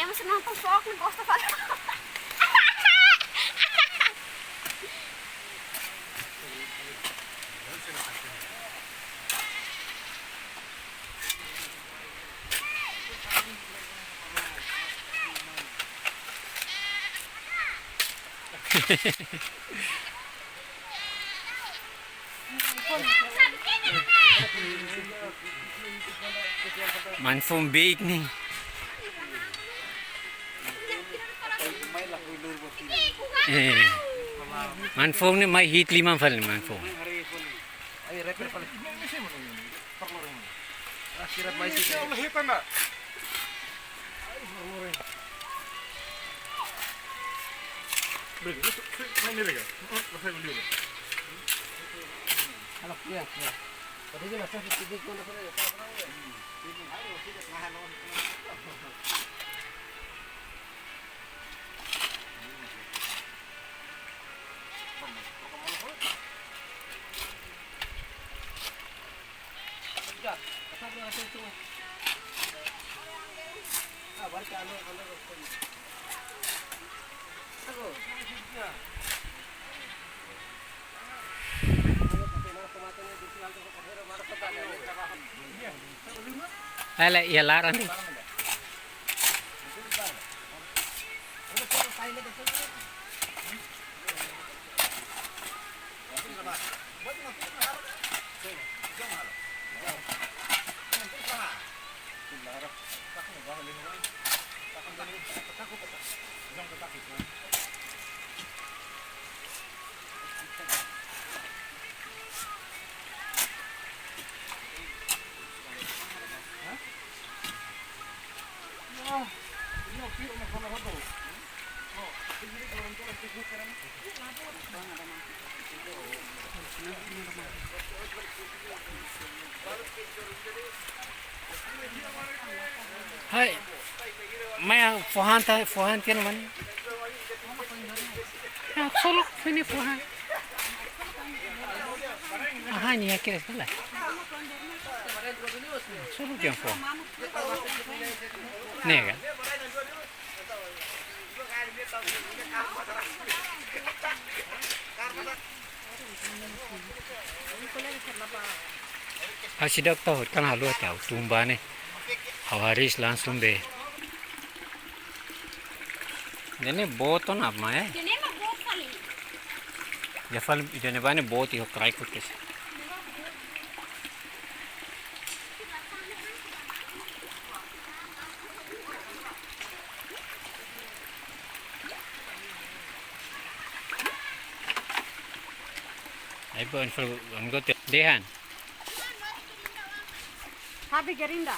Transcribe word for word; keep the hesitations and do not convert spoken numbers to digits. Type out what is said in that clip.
Mas nonton sok, gosta fali. Mane foun beik ne'e. Eh. Mane foun ne'e mai hi'it liman fali mane foun. Ala, iha laran ne'e. Hai, mai fó han ta, fó han tiha ona mane. Ya, solo fini fó han. Aha, ni akil sekali. Solo kian fó. Nega. Ha'u seidauk tau, kan halo tau tumba ne'e. Ha'u hariis langsung be. Ne'e boot ona mai. Ya fali, ida-ne'e ba ne'e boot iha kraik kutes. Ai, bo, info, amigo, te dehan. Habi gerinda.